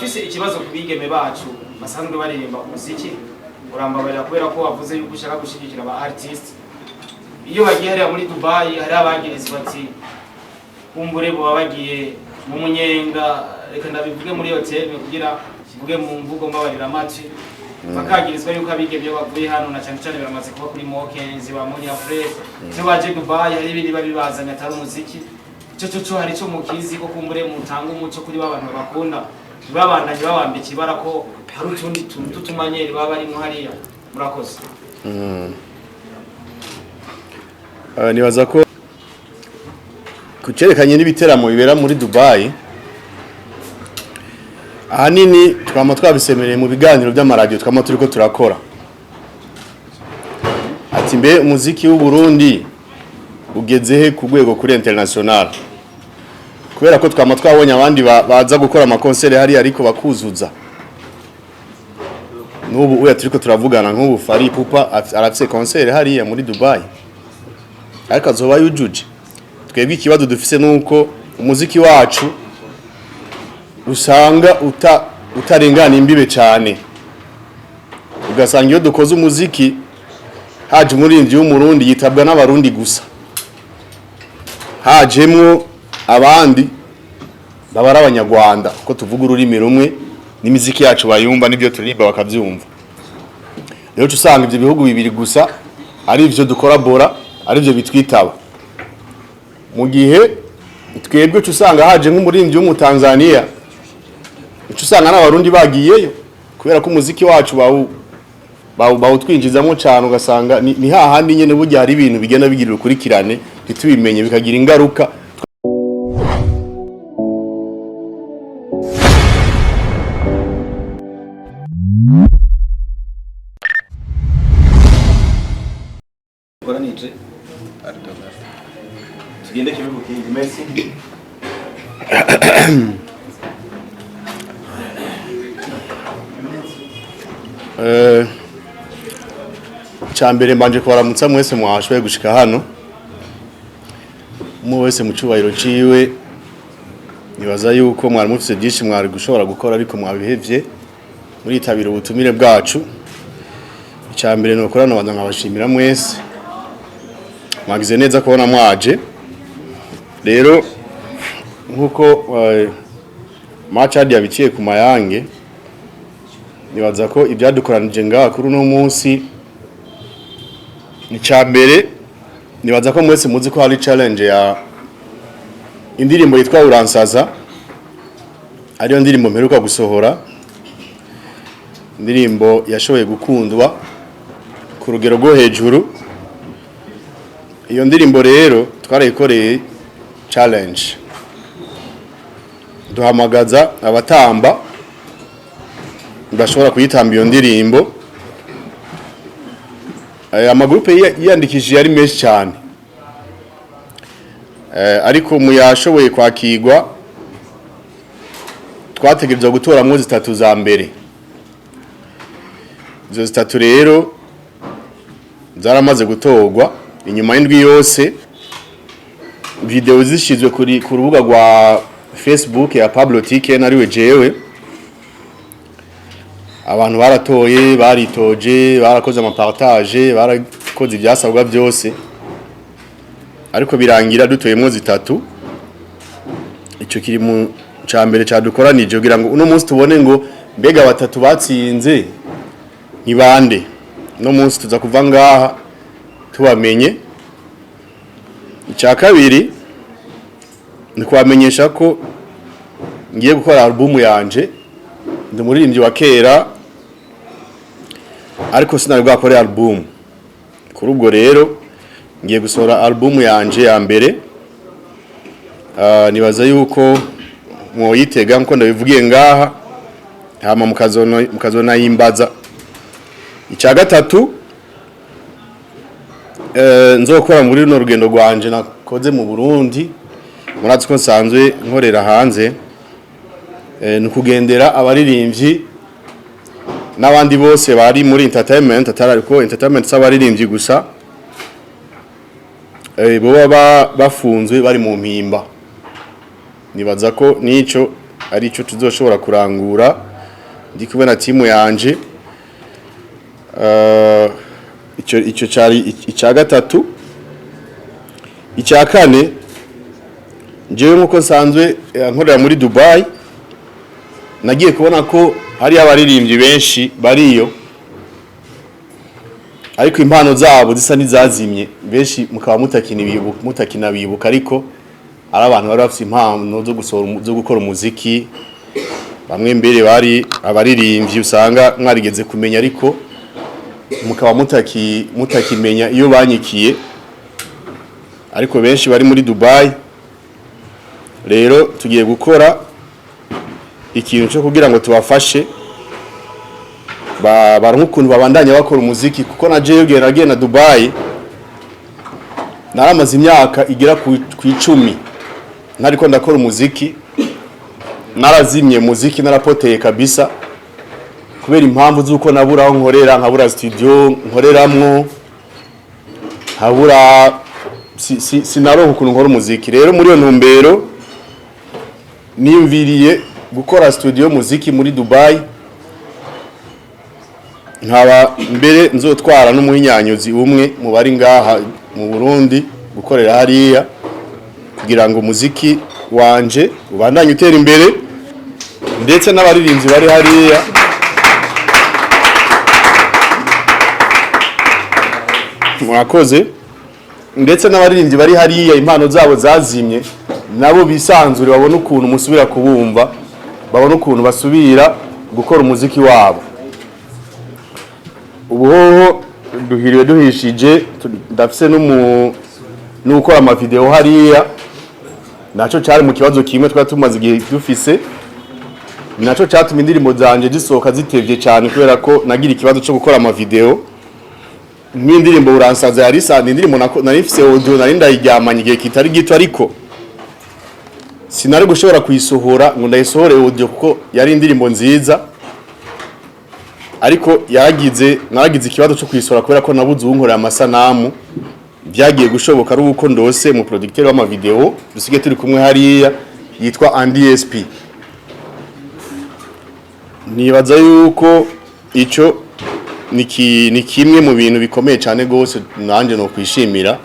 Mfise ikibazo ku bigeme bacu basanzwe baririmba umuziki. Urambabarira kubera ko wavuze yuko ushaka gushigikira aba artist. Iyo bagiye hariya muri Dubai, hari abagirizwa ati kumbure boba bagiye mu munyenga, reka ndabivuge muri hotel kugira mvuge mu mvugo mbabarira amatwi, bakagirizwa yuko abigeme iyo bavuye hano, na cyane cyane biramaze kuba kuri Mokenzi ba muri Afre, iyo baje Dubai hari ibindi babibazanye atari umuziki. Ico cyo hari ico mukizi ko kumbure mutanga umuco kuri ba bantu bakunda babandanye babambika ibara ko hari utundi tuntu tutumanyeri baba barimo hariya? Murakoze. Nibaza ko kucerekanye n'ibiteramo bibera muri Dubai, ahanini twama twabisemereye mu biganiro by'amaradiyo twama turiko turakora, ati mbe umuziki w'u Burundi ugeze he ku rwego kuri international? Kubera ko twama twabonye abandi baza gukora amakonsere hariya ariko bakuzuza. N'ubu uya turiko turavugana, nk'ubu Fally Ipupa arafise concert hariya muri Dubai, ariko azoba yujuje. Twebwe ikibazo dufise nuko umuziki wacu usanga utarengana imbibe cyane, ugasanga iyo dukoze umuziki haje umuririmbyi w'Umurundi yitabwa n'Abarundi gusa, hajemwo abandi baba ari Abanyarwanda kuko tuvuga ururimi rumwe n'imiziki yacu bayumva n'ibyo turirimba bakabyumva. Rero uca usanga ibyo bihugu bibiri gusa ari ivyo dukorabora, ari byo bitwitaba, mu gihe twebwe uca usanga haje nk'umuririmbyi w'Umutanzania, uca usanga n'Abarundi bagiyeyo kubera ko umuziki wacu bawutwinjizamo cyane. Ugasanga ni hahandi nyene burya hari ibintu bigenda bigira urukurikirane ntitubimenye, bikagira ingaruka. Koranije tugende kimwe ku kindi. Merci. Cya mbere mbanje kubaramutsa mwese mwashoboye gushika hano, umwe wese mu cyubahiro ciwe. Nibaza yuko mwari mufise byinshi mwari gushobora gukora, ariko mwabihevye muritabira ubutumire bwacu. Icya mbere ni ukorana banza nkabashimira mwese, mwagize neza kubona mwaje. Rero nkuko Machad yabiciye ku mayange, nibaza ko ibyadukoranije ngaha kuri uno munsi ni cya mbere. Nibaza ko mwese muzi ko hari challenge ya indirimbo yitwa Uransaza, ariyo ndirimbo mperuka gusohora, indirimbo yashoboye gukundwa ku rugero rwo hejuru. Iyo ndirimbo rero twarayikoreye challenge, duhamagaza abatamba bashobora kuyitamba iyo ndirimbo. Amagrupe yiyandikishije yari menshi cyane, ariko mu yashoboye kwakirwa twategerezwa gutoramwo zitatu za mbere. Izo zitatu rero zaramaze gutorwa inyuma y'indwi yose, video zishizwe kuri ku rubuga rwa Facebook ya Pablo Tiken, ariwe jewe. Abantu baratoye, baritoje, barakoze amapartage, barakoze ibyasabwa byose, ariko birangira dutoyemwo zitatu. Icyo kiri mu ca mbere cadukoranije kugira ngo uno munsi tubone ngo mbega batatu batsinze ni bande. Uno munsi tuza kuva ngaha tubamenye. Icya kabiri ni kubamenyesha ko ngiye gukora album yanje. Ndi umuririmbyi wa kera, ariko sinari bwakore album. Kuri ubwo rero ngiye gusohora album yanje ya mbere. Nibaza yuko mwoyitega nkuko ndabivugiye ngaha, hama mukazona yimbaza. Icya gatatu nzokora muri runo rugendo rwanje nakoze mu Burundi, murazi ko nsanzwe nkorera hanze, ni ukugendera abaririmbyi n'abandi bose bari muri entertainment, atari ariko entertainment s'abaririmbyi gusa, boba bafunzwe bari mu mpimba. Nibaza ko nico arico tuzoshobora kurangura ndi kumwe na timu yanje. Ico cari icya gatatu. Icya kane, njyewe nkuko nsanzwe nkorera muri Dubai, nagiye kubona ko hari abaririmbyi benshi bariyo, ariko impano zabo zisa n'izazimye, benshi mukaba mutakina ibibuka, mutakina bibuka, ariko ari abantu bari bafite impano zo gusohora zo gukora umuziki. Bamwe mbere bari abaririmbyi usanga mwarigeze kumenya, ariko mukaba mutakimenya iyo banyikiye, ariko benshi bari muri Dubai. Rero tugiye gukora ikintu cyo kugira ngo tubafashe baronke ukuntu babandanya bakora umuziki, kuko na jewe igihe nagiye na Dubai naramaze imyaka igera ku 10 ntariko ndakora umuziki, narazimye muziki, narapoteye kabisa, kubera impamvu z'uko nabura aho nkorera, nkabura studio nkoreramwo, nkabura sinaronka ukuntu nkora umuziki. Rero muri iyo ntumbero niyumviriye gukora studio muziki muri Dubai, nkaba mbere nzotwara n'umuhinyanyuzi umwe mu bari ngaha mu Burundi gukorera hariya, kugira ngo umuziki wanje ubandanye utera imbere, ndetse n'abaririmbyi bari hariya. Mwakoze. Ndetse n'abaririmbyi bari hariya impano zabo zazimye, nabo bisanzure, babone ukuntu musubira kubumva, babone ukuntu basubira gukora umuziki wabo. Ubuhoho duhiriwe duhishije, ndafise n'ukora amavideo hariya, naco cari mu kibazo kimwe twari tumaze igihe dufise, naco catuma indirimbo zanje zisohoka zitevye cyane, kubera ko nagira ikibazo cyo gukora amavideo. Nk'indirimbo Uransaza yari isanzwe indirimbo nari mfise audio, nari ndayiryamanye igihe kitari gito, ariko sinari gushobora kuyisohora ngo ndayisohore audio, kuko yari indirimbo nziza, ariko naragize ikibazo cyo kuyisohora kubera ko nabuze uwunkorera amasanamu. Byagiye gushoboka ari uko ndose mu producteur w'amavideo dusigaye turi kumwe hariya yitwa Andy SP. Nibaza yuko ico ni kimwe mu bintu bikomeye cyane gose nanje no kwishimira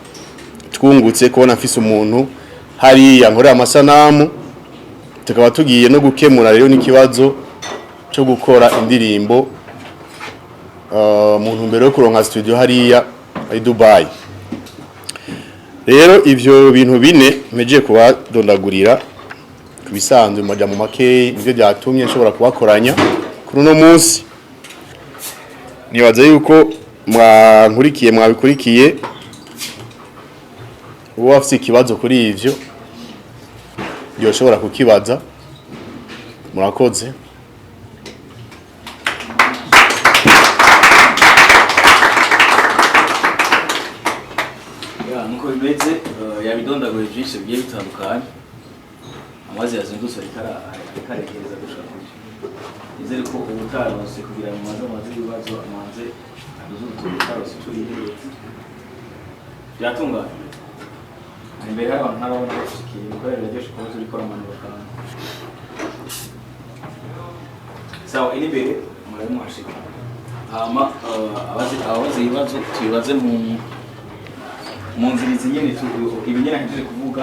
twungutse kubona mfise umuntu hariya nkorera amasanamu, tukaba tugiye no gukemura rero n'ikibazo cyo gukora indirimbo mu ntumbero yo kuronka studio hariya i Dubai. Rero ivyo bintu bine mpejeje kubadondagurira ku bisanzwe mu majambo makeyi nivyo byatumye nshobora kubakoranya kuri uno munsi. Nibaza yuko mwankurikiye, mwabikurikiye. Uwo afise ikibazo kuri ivyo yoshobora kukibaza. Murakoze. Ya, nkuko bimeze yabidondaguye byinshi bigiye bitandukanye, amazi yazindutse ariko arekereza gushaka kurya. Nizere ko ubutaronse kugira ngo maze amaze ibibazo amanze aduze urutoki, utaronse icyo yihereza byatunganye. Imbere hari abantu ntarabona bashikiye ibikorera biraryoshe kuba turiko uramanuka kandi sawa iri imbere murabe muhashika. Hama abazi ibibazo tubibaze mu nzira izi nyene ibi nyene ahejeje kuvuga,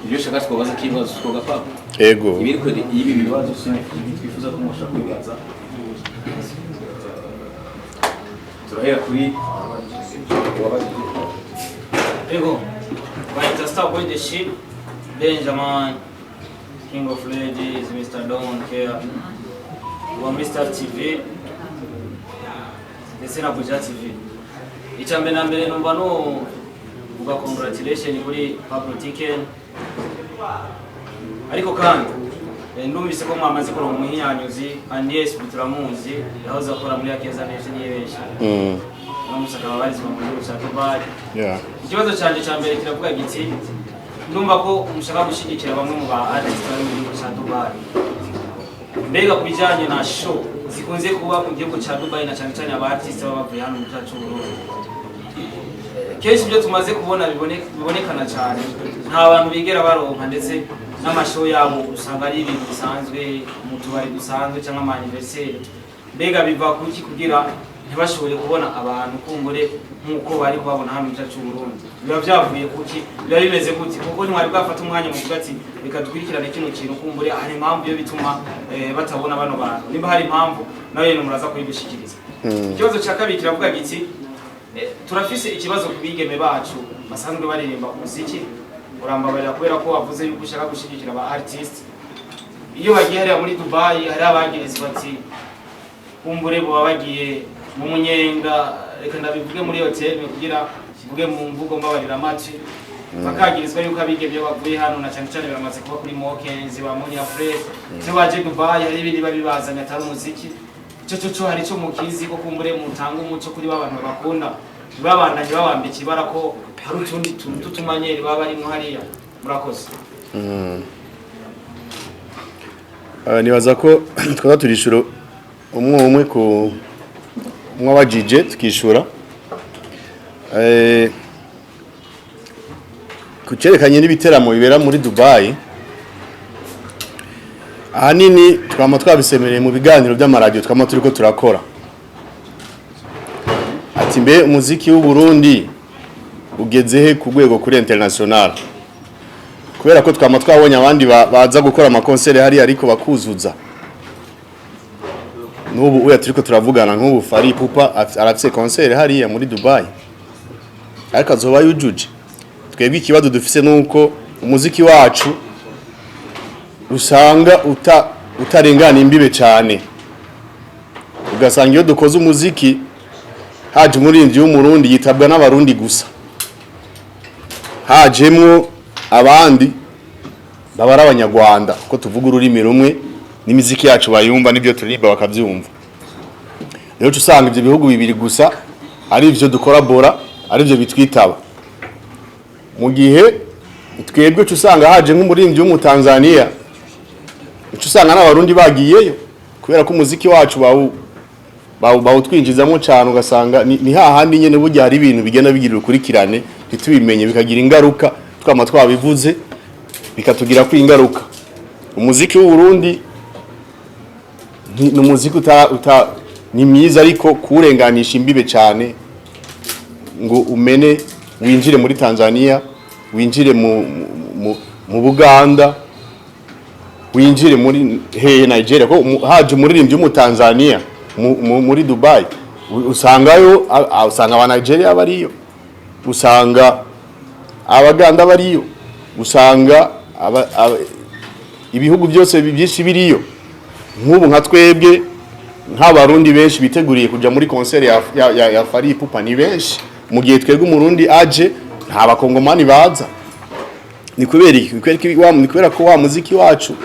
ibyo ushaka twobaza kibazo twoga papa. Ego. Ibiri kuri ibi bibazo twifuza ko mushaka kwibaza. Turahera kuri uwabajije. Ego, bayita Star Boy the Ship, Benjamin, King of Ladies, Mr. Don Care, wa Mr. TV, ndetse na Buja TV. Icya mbere na mbere numva no vuga congratulation kuri Pablo Tiken. Ariko kandi ndumvise ko mwamaze kuronka umuhinyanyuzi Andies, turamuzi, yahoze akora muri Akeza Nation niyebesha. Uno munsi akaba abarizwa mu gihugu cya Dubai. Ikibazo cyanjye cya mbere kiravuga giti: ndumva ko mushaka gushyigikira bamwe mu ba artist bari mu gihugu cya Dubai. Mbega ku bijyanye na show zikunze kuba mu gihugu cya Dubai, na cyane cyane aba artist baba bavuye hano mu gihugu cy'u Burundi, kenshi ibyo tumaze kubona bibonekana cyane, nta bantu bigera baronka, ndetse N'amashow yabo usanga ari ibintu bisanzwe mu tubari dusanzwe cyangwa ama anniversaire. Mbega biva kuki kugira ntibashobore kubona abantu kumbure nk'uko bari kubabona hano mu gihugu cy'u Burundi? Biba byavuye kuki? Biba bimeze gute? Kuko ntiwari bwafata umwanya mu kuvuga ati reka dukurikirane kino kintu, kumbure hari impamvu yo bituma batabona bano bantu. Nimba hari impamvu nawe nyene muraza kuyidushikiriza. Ikibazo cya kabiri kiravuga giti: turafise ikibazo ku bigeme bacu basanzwe baririmba umuziki. Urambabarira kubera ko wavuze yuko ushaka gushigikira aba artist, iyo bagiye hariya muri Dubai hari abagirizwa ati kumbure boba bagiye mu munyenga, reka ndabivuge muri hotel kugira mvuge mu mvugo mbabarira amatwi, bakagirizwa yuko abigeme iyo bavuye hano, na cyane cyane biramaze kuba kuri Mokenzi ba Monia Fresh, iyo baje Dubai hari ibindi babibazanye atari umuziki. Ico cyo hari ico mukizi ko kumbure mutanga umuco kuri ba bantu bakunda, babandanye babambika ibara ko hari utundi tuntu tutumanyeri baba barimwo hariya? Murakoze. Nibaza ko twaza turishura umwe umwe ku umwe abajije tukishura. Ku cerekanye n'ibiteramo bibera muri Dubai, ahanini twama twabisemereye mu biganiro by'amaradiyo twama turiko turakora, ati mbe umuziki w'u Burundi ugeze he ku rwego kuri international? Kubera ko twama twabonye abandi baza gukora amakonsere hariya ariko bakuzuza. N'ubu uya turiko turavugana, nk'ubu Fally Ipupa arafise concert hariya muri Dubai ariko azoba yujuje. Twebwe ikibazo dufise nuko umuziki wacu usanga utarengana imbibe cyane, ugasanga iyo dukoze umuziki haje umuririmbyi w'Umurundi yitabwa n'Abarundi gusa, hajemwo abandi baba ari Abanyarwanda kuko tuvuga ururimi rumwe n'imiziki yacu bayumva n'ibyo turirimba bakabyumva. Rero uca usanga ibyo bihugu bibiri gusa ari byo dukorabora, ari byo bitwitaba, mu gihe twebwe uca usanga haje nk'umuririmbyi w'Umutanzaniya, uca usanga n'Abarundi bagiyeyo kubera ko umuziki wacu bawutwinjizamo cyane. Ugasanga ni hahandi nyene burya hari ibintu bigenda bigira urukurikirane ntitubimenye, bikagira ingaruka. Twama twabivuze bikatugira ko ingaruka. Umuziki w'u Burundi ni umuziki uta ni mwiza, ariko kuwurenganisha imbibe cyane ngo umene winjire muri Tanzania, winjire mu Buganda, winjire muri hehe, Nigeria, ko haje umuririmbyi w'Umutanzania muri Dubai, usangayo usanga aba Nigeria bariyo, usanga Abaganda bariyo, usanga ibihugu byose byinshi biriyo. Nk'ubu nka twebwe nk'Abarundi benshi biteguriye kuja muri concert ya Fally Ipupa ni benshi, mu gihe twebwe Umurundi aje nta Bakongomani baza. Ni kubera iki? Ni kubera ko wa muziki wacu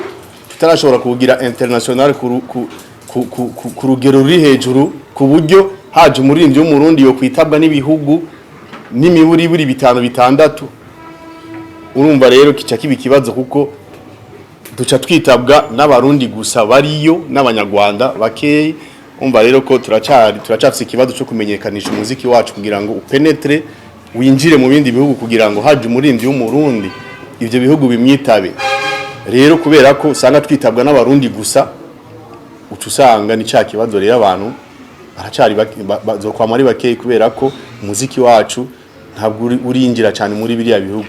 tutarashobora kuwugira international ku rugero ruri hejuru, ku buryo haje umuririmbyi w'Umurundi yo kwitabwa n'ibihugu n'imiburiburi bitanu, bitandatu. Urumva rero kica kiba ikibazo kuko duca twitabwa n'Abarundi gusa bariyo n'Abanyarwanda bakeyi. Umva rero ko turacafise ikibazo cyo kumenyekanisha umuziki wacu kugira ngo upénétre, winjire mu bindi bihugu, kugira ngo haje umuririmbyi w'Umurundi ivyo bihugu bimwitabe. Rero kubera ko usanga twitabwa n'Abarundi gusa, uca usanga ni ca kibazo. Rero abantu baracari bazokwama ari bakeyi kubera ko umuziki wacu ntabwo urinjira cyane muri biriya bihugu.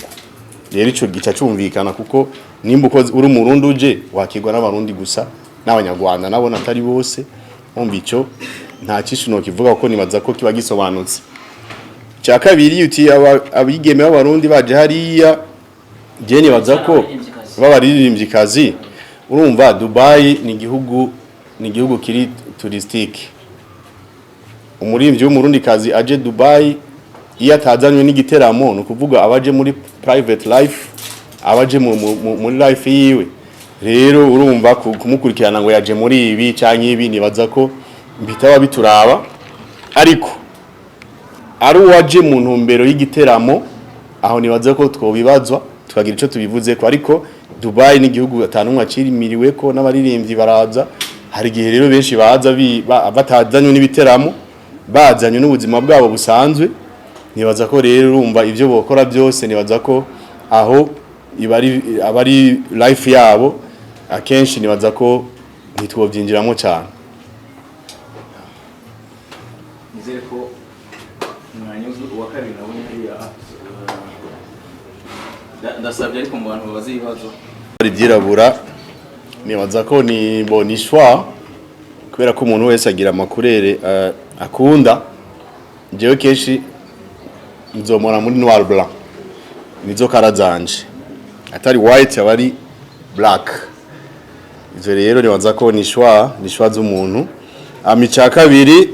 Rero ico gica cumvikana, kuko nimba ukoze uri Umurundi uje wakirwa n'Abarundi gusa n'Abanyarwanda nabo atari bose. Umva, ico nta cyinshi nokivuga kuko nibaza ko kiba gisobanutse. Cya kabiri uti abigeme b'Abarundi baje hariya, je nibaza ko b'abaririmvyikazi, urumva Dubai ni igihugu kiri touristique. Umuririmbyi w'Umurundi kazi aje Dubai, iyo atazanywe n'igiteramo, ni ukuvuga abaje muri private life, abaje muri life yiwe. Rero urumva kumukurikirana ngo yaje muri ibi canke ibi, nibaza ko bitaba bituraba. Ariko ari uwaje mu ntumbero y'igiteramo, aho nibaza ko twobibazwa tukagira ico tubivuze ko. Ariko Dubai ni igihugu atanumwe acimiriwe ko n'abaririmbyi baraza. Hari igihe rero benshi baza batazanywe n'ibiteramo, bazanywe n'ubuzima bwabo busanzwe. Nibaza ko rero urumva ibyo bokora byose, nibaza ko aho Iba ari aba ari life yabo. Akenshi nibaza ko ntitwobyinjiramo cyane. Nizere ko mwanyuzwe. Uwa kabiri nabonye hariya, ndasabye ariko mu bantu babaze ibibazo. Ibyirabura nibaza ko ni bon, ni choix, kubera ko umuntu wese agira ama couleur akunda. Jewe kenshi nzomora muri noir blanc, nizo couleur zanje, atari white aba ari black. Ivyo rero nibaza ko ni choix z'umuntu. Ama icya kabiri,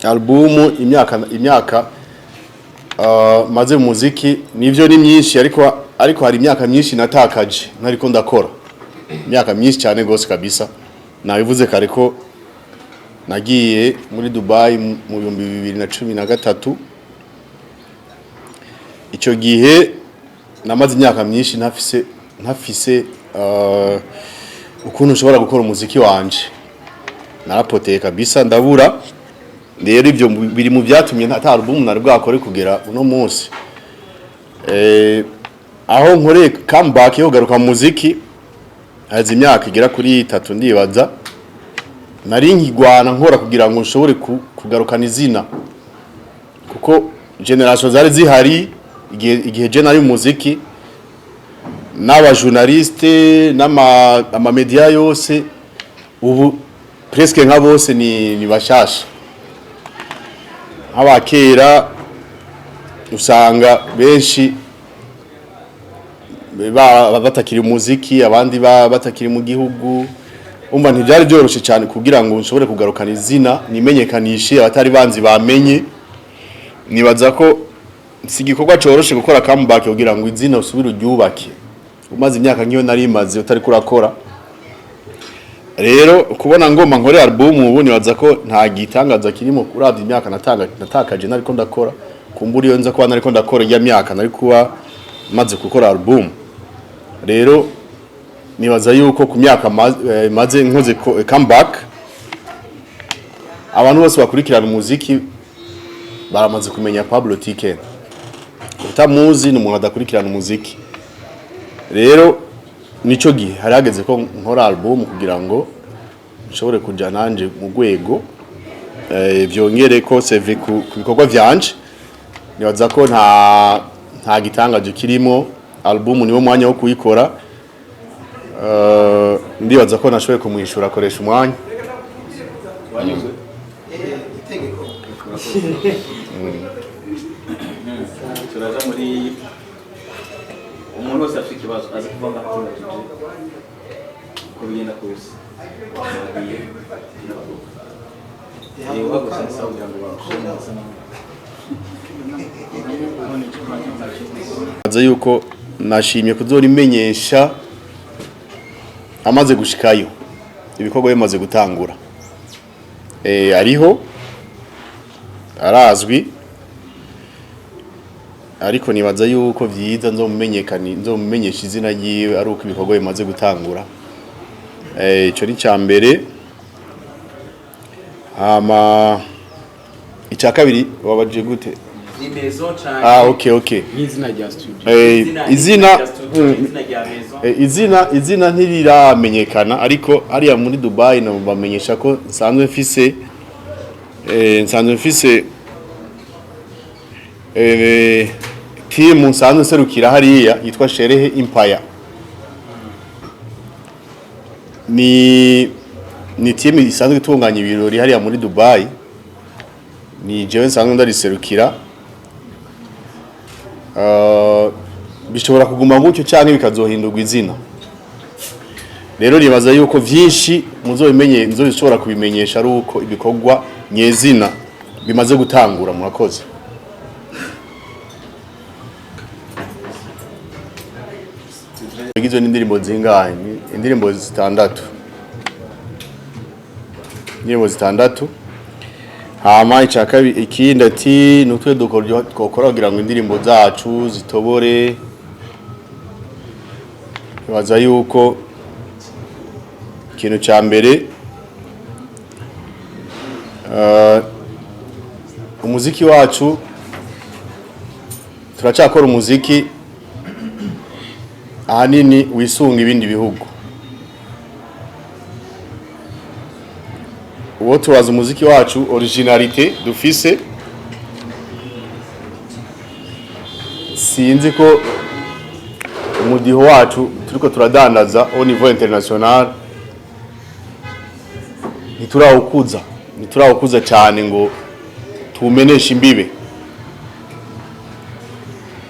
albumu, imyaka maze mu muziki, nivyo ni myinshi, ariko hari imyaka myinshi natakaje ntariko ndakora, imyaka myinshi cyane gose kabisa. Nabivuze kare ko nagiye muri Dubai mu 2013. Icyo gihe namaze imyaka myinshi ntafise ukuntu nshobora gukora umuziki wanje. Narapoteye kabisa, ndabura. Rero ibyo biri mu byatumye nta album nari bwakore kugera uno munsi. Aho nkoreye comeback yo kugaruka mu muziki, haze imyaka igera kuri 3, ndibaza. Nari nkigwana nkora kugira ngo nshobore kugarukana izina, kuko generation zari zihari igihe je nari mu muziki, n'aba journaliste n'ama ama media yose, ubu presque nka bose ni bashasha. Nk'abakera usanga benshi batakiri umuziki, abandi batakiri mu gihugu. Umva, ntibyari byoroshye cyane kugira ngo nshobore kugarukana izina, nimenyekanishe, abatari banzi bamenye. Nibaza ko si igikorwa cyoroshe gukora comeback kugira ngo izina usubire uryubake umaze imyaka nk'iyo nari maze utari kurakora. Rero kubona ngoma nkore album ubu, nibaza ko nta gitangaza kirimo uravye imyaka natakaje nariko ndakora. Kumbura iyo nza kuba nariko ndakora ijya myaka, nari kuba maze gukora album. Rero nibaza yuko ku myaka maze nkoze comeback, abantu bose bakurikirana umuziki baramaze kumenya Pablo Tiken. Utamuzi ni umuntu adakurikirana umuziki. Rero nico gihe hari hageze ko nkora album kugira ngo nshobore kuja nanje mu rwego, vyongere ko CV ku bikorwa vyanje. Nibaza ko nta gitangaje kirimo. Album niwo mwanya wo kuyikora. Ndibaza ko nashoboye kumwishura, akoresha umwanya. Wanyuzwe? Itegeko. Turaja muri umuntu wese afite ikibazo azi kuva ngaho atibajije uko bigenda kose. Bagiye uhagurutse neza kugira ngo bagushime neza. Nibaza yuko nashimye kuzorimenyesha amaze gushikayo, ibikorwa bimaze gutangura. Ariho arazwi, ariko nibaza yuko vyiza nzomumenyesha izina ryiwe ari uko ibikorwa bimaze gutangura. Ico ni ca mbere. Hama icya kabiri wabajije gute? Ni maison canke Ah, okay. Nk'izina rya studio. Izina rya studio, izina rya maison. Izina ntiriramenyekana, ariko hariya muri Dubai bamenyesha ko nsanzwe mfise team nsanzwe nserukira hariya yitwa Sherehe Empire. Ni team isanzwe itunganya ibirori hariya muri Dubai, ni jewe nsanzwe ndariserukira. Bishobora kuguma gutyo canke bikazohindurwa izina. Rero nibaza yuko vyinshi muzobimenye, nzobishobora kubimenyesha ari uko ibikorwa nyezina bimaze gutangura. Murakoze. Igizwe n'indirimbo zingahe? Ni indirimbo zitandatu, indirimbo zitandatu. Hama icya kabiri, ikindi ati nutwe dukoryo twokora kugira ngo indirimbo zacu zitobore. Nibaza yuko ikintu cya mbere, umuziki wacu, turacyakora umuziki. Ahanini wisunga ibindi bihugu. Uwo tubaza umuziki wacu, originalité dufise, sinzi ko umudiho wacu turiko turadandaza au niveau international ntiturawukuza cyane ngo tuwumeneshe imbibe.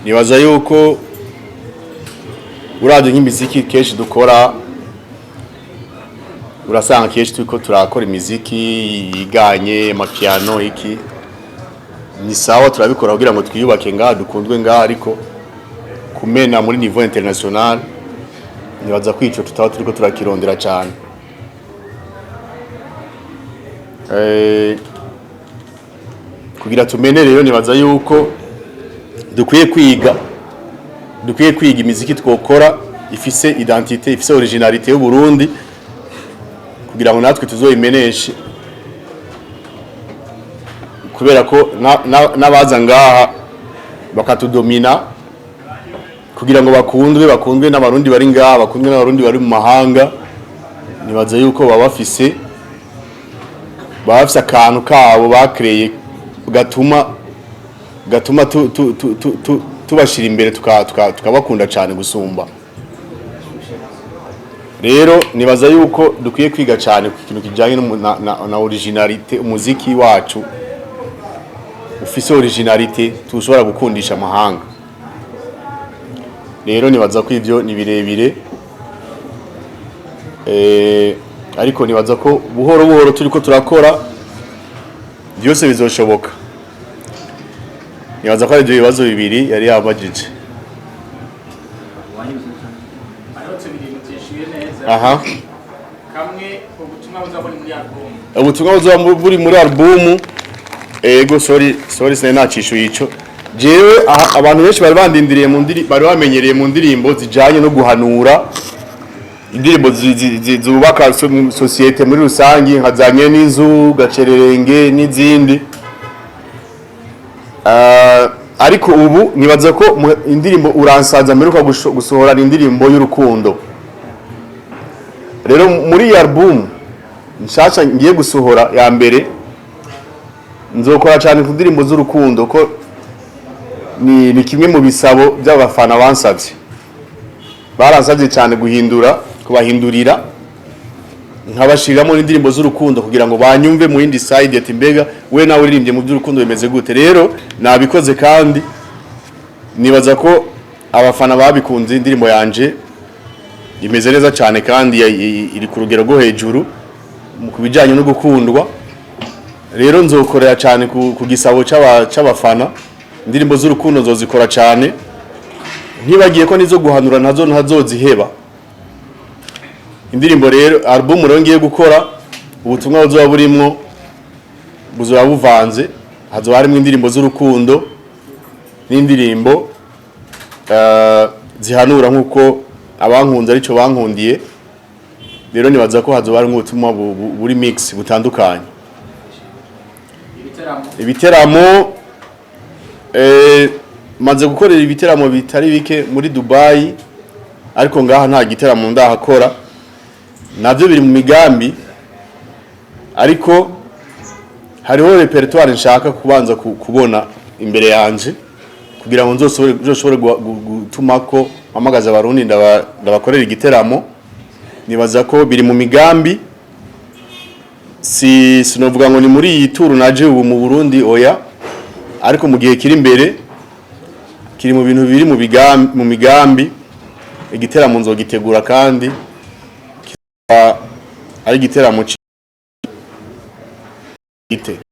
Nibaza yuko uravye nk'imiziki kenshi dukora, urasanga kenshi turiko turakora imiziki yiganye amapiano. Iki ni sawa, turabikora kugira ngo twiyubake ngaha, dukundwe ngaha, ariko kumena muri niveau international, nibaza ko ico tutaba turiko turakirondera cyane. Kugira tumene rero, nibaza yuko dukwiye kwiga imiziki twokora ifise identité, ifise originalité y'u Burundi, kugira ngo natwe tuzoyimeneshe, kubera ko n'abaza ngaha bakatudomina kugira ngo bakundwe n'Abarundi bari ngaha, bakundwe n'Abarundi bari mu mahanga, nibaza yuko baba bafise akantu kabo bakreye gatuma tubashira imbere, tukabakunda cyane gusumba. Rero nibaza yuko dukwiye kwiga cyane ku kintu kijyanye na originalité, umuziki wacu ufise originalité tushobora gukundisha amahanga. Rero nibaza ko ivyo ni birebire, ariko nibaza ko buhoro buhoro turiko turakora, byose bizoshoboka. Nibaza ko ari ibyo bibazo bibiri yari yabajije. Hariho tubiri mutishyuye neza. Kamwe, ubutumwa buzabona muri album. Ubutumwa buzoba buri muri albumu. Ego, sorry, sorry, sinari nacishuye ico. Jewe abantu benshi bari bandindiriye mu ndiri, bari bamenyereye mu ndirimbo zijanye no guhanura, indirimbo zubaka société muri rusangi, nka za Nyen'inzu, Gacererenge n'izindi. Ariko ubu nibaza ko indirimbo Uransaza mperuka gusohora ni indirimbo y'urukundo. Rero muri iyi album nshasha ngiye gusohora ya mbere, nzokora cyane ku ndirimbo z'urukundo, ko ni kimwe mu bisabo by'abafana bansabye. Baransabye cyane guhindura, kubahindurira, nkabashiriramo n'indirimbo z'urukundo kugira ngo banyumve mu yindi side, ati: "Mbega we nawe uririmbye mu by'urukundo bimeze gute?" Rero nabikoze, kandi nibaza ko abafana babikunze. Indirimbo yanje imeze neza cyane kandi iri ku rugero rwo hejuru mu kubijyanye no gukundwa. Rero nzokorera cyane ku gisabo c'abafana. Indirimbo z'urukundo nzozikora cyane, ntibagiye ko nizo guhanura nazo ntazoziheba. Indirimbo rero, album rero ngiye gukora, ubutumwa buzoba burimwo buzoba buvanze. Hazoba harimo indirimbo z'urukundo n'indirimbo zihanura, nk'uko abankunze arico bankundiye. Rero nibaza ko hazoba harimo ubutumwa buri mix, butandukanye. Ibiteramo? Ibiteramo, maze gukorera ibiteramo bitari bike muri Dubai, ariko ngaha nta giteramo ndahakora. Navyo biri mu migambi, ariko hariho répertoire nshaka kubanza kubona imbere yanje kugira ngo nzoshobore gutumako mpamagaza Abarundi, ndabakorera igiteramo. Nibaza ko biri mu migambi. Sinovuga ngo ni muri iyi turu naje ubu mu Burundi, oya, ariko mu gihe kiri imbere kiri mu bintu biri mu migambi. Igiteramo nzogitegura kandi kizaba ari igiteramo gite.